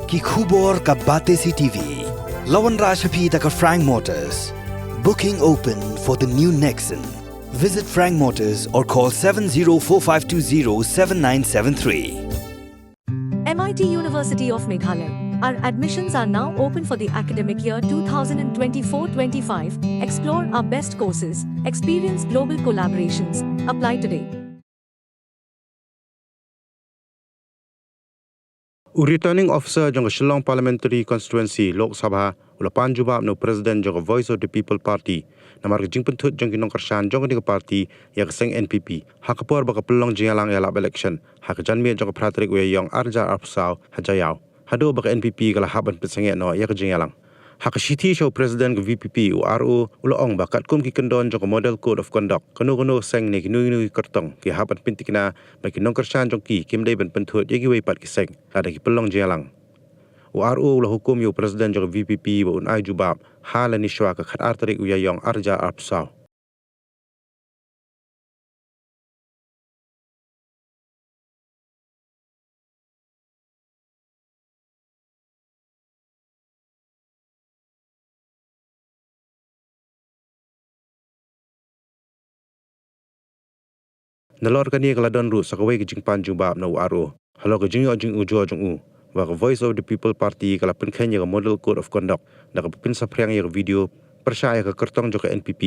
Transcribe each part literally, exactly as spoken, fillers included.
Ki khubor ka Batesi T V. La wanrah sha phi da ka Frank Motors. Booking open for the new Nexon. Visit Frank Motors or call seven zero four five two zero seven nine seven three. M I T University of Meghalaya. Our admissions are now open for the academic year twenty twenty-four twenty-five. Explore our best courses, experience global collaborations. Apply today. U Returning Officer jong ka Shillong Parliamentary Constituency, Lok Sabha, u la pan jubab na u President jong ka Voice of the People Party namar ka jingpynthut jong ki nongkyrshan jong kane ka party ïa ka seng N P P ha ka por ba ka pynlong jingïalang ïalap election ha ka janmiet jong ka phra tarik u Ïaïong arhajar arphew saw ha Jaïaw, haduh ba ka N P P ka la hap ban pynsangeh noh ïa ka jingïalang. Ha ka shithi sha u President ka V P P, u R O u la ong ba katkum ki kyndon jong ka Model Code of Conduct, kano kano ka seng ne kino kino ki kyrtong ki hap ban pynthikna ba ki nongkyrshan jong ki kim dei ban pynthut ïa kiwei pat ki seng lada ki pynlong jingïalang. U R O u la hukum ïa u President jong ka V P P ba un ai jubab ha lane shwa ka khatar tarik u Ïaïong arhajar arphew saw. Nalor kane ka la don ruh sa kawei ka jingpan jubab na u R O halor ka jingïoh jingujor jong u ba ka Voice of the People Party ka la pynkheiñ ïa ka Model Code of Conduct da kaba pynsaphriang ïa ka video pyrshah ïa ka kyrtong jong ka N P P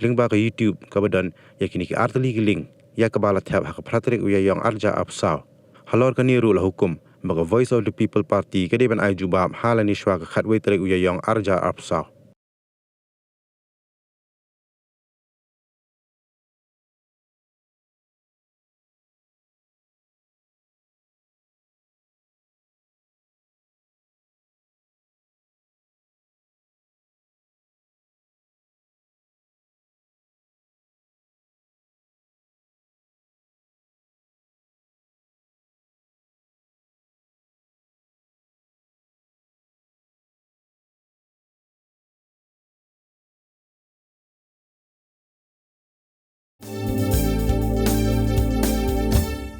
lyngba ka YouTube kaba don ïa kine ki artylli ki link ïa kaba la thep ha ka phra tarik u Ïaïong arhajar arphew saw. Halor kane ruh la hukum ba ka Voice of the People Party ka dei ban ai jubab ha lane shwa ka khatwei tarik u Ïaïong arhajar arphew saw.